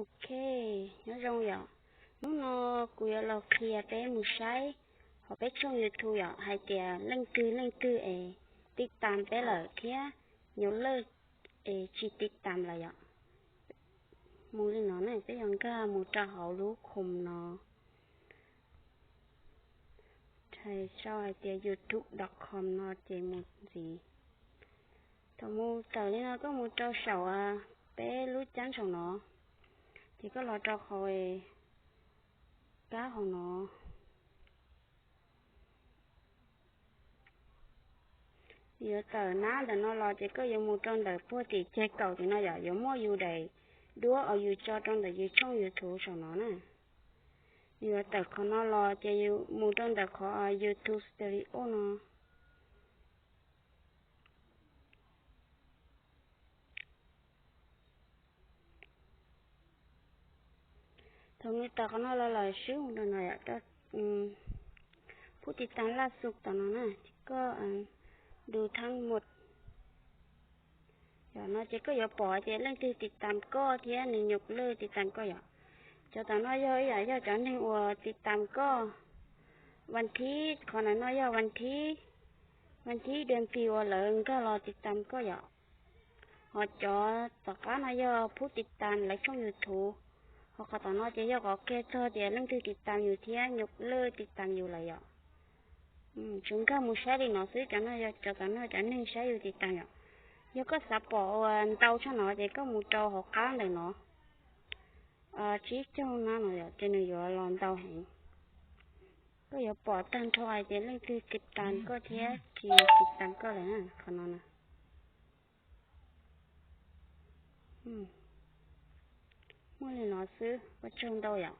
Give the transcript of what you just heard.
Ok, nyob zoo yom. Hnub no kuv yuav los qhia peb mus saib hauv peb tshooj YouTube yom, hais tias leej twg leej twg es tiv tam peb lawm thiab nyuj lwj es tsis tiv tam lawm yom. Mus li no ne, peb yuav nkag mus rau hauv lub Chrome no. Hais sau hais tias youtube dot com no ces mus ntxiv. Thaum mus tawm li no koj mus rau saum peb lub cab saum no, ces koj los rau qhov kab hauv no. Yuav tawm nab ntawm no los ces koj yuav mus rau ntawm puag tim ceg kaum tim no yom, yuav muaj yus daim duab uas yus tso rau ntawm yus tshooj YouTube saum no na. Yuav tawm qhov no los ces yus mus rau ntawm qhov YouTube Studio no. Thaum nws tawm qhov no los lawm swb mus rau no, phub tiv tam laj xu tom no na, ces koj du thab mus yom no ces koj yuav pom tias leej twg tiv tam koj thiab nws nyuj lwj tiv tam koj yom. Cov tom no yog ib yam yog cov neeg uas tiv tam koj vas thib, qhov ntawm no yog vas thib, vas thib dua pis uas lawv nkag los tiv tam koj yom. Ho cov tom qab no yog phub tiv tam lawv tshooj YouTube. Ho qhov tom no ces yog qhov qhia txog tias leej twg tiv tam yus thiab nyuj lwj tiv tam yus lawm yom. Tsuas nkag mus saib li no xwb, cov no yog cov tom no cov neeg saib yus tiv tam yom. Yog koj xav pom uas ntau tshaj no ces koj mus rau hauv qab ntawm no, tsib caug na no yom, ces nws yuav los ntau heev. Koj yuav pom tag nrho hais tias leej twg tiv tam koj thiab tsis tiv tam koj lawm na, qhov no na. Muaj li no xwb, ua tsaug ntau yom.